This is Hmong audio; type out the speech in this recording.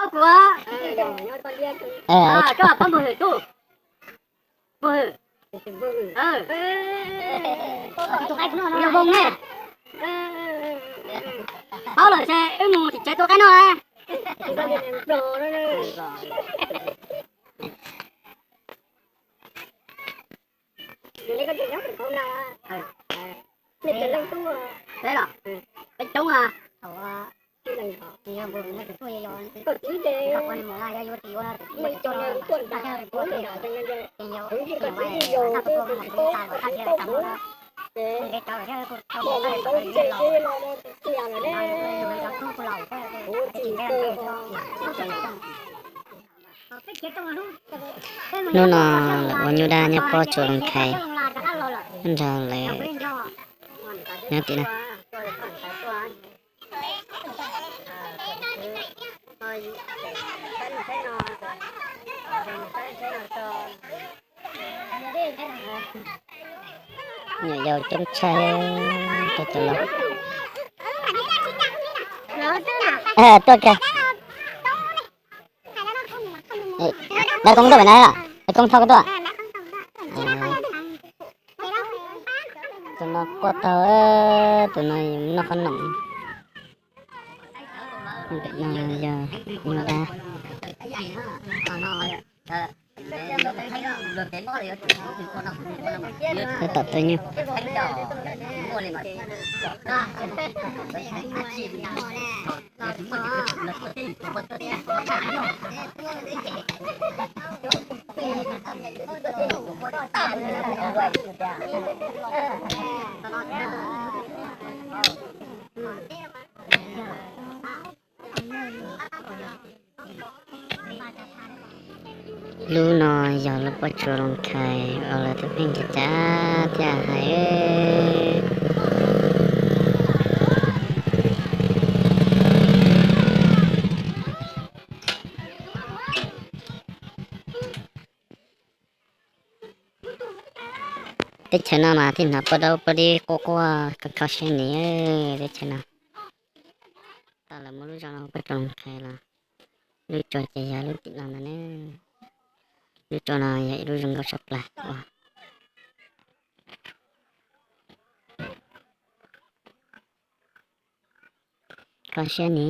Kuv, koj pab npawg Hwm tuaj. Npawg Hwm. Yog Voos ne. Paub lawm ces wb mus tim tsev tua qaib noj na. Peb coob a. Hnub no lawv ua nyuj dab nyob pob tsuas Loos Khais, nrog lawv nyob tim no. Nyuam yaus coob tshaj, cov cov laus. Tuaj kiag. Dab Koob tuaj pem na, Dab Koob thauj koj tuaj. Tus no quaj taug, tus no noj qhob noom. Pem no yog nyuj dab. Tab tom tua nyuj. Lub no yog lub pob tsuas Loos Khais uas lawv tus kheej cav cav thiaj hais. Teb chaws no mas thiaj hnov poj daub poj dib quaj quaj kho kho siab ni. Teb chaws no tau lawv muab lub zos no hu pob tsuas Loos Khais los lub tsuas ces yog lub tim no ntag ne. Lub tsuas no yog ib lub zoo nkauj tshaj plaws uas kho siab ni.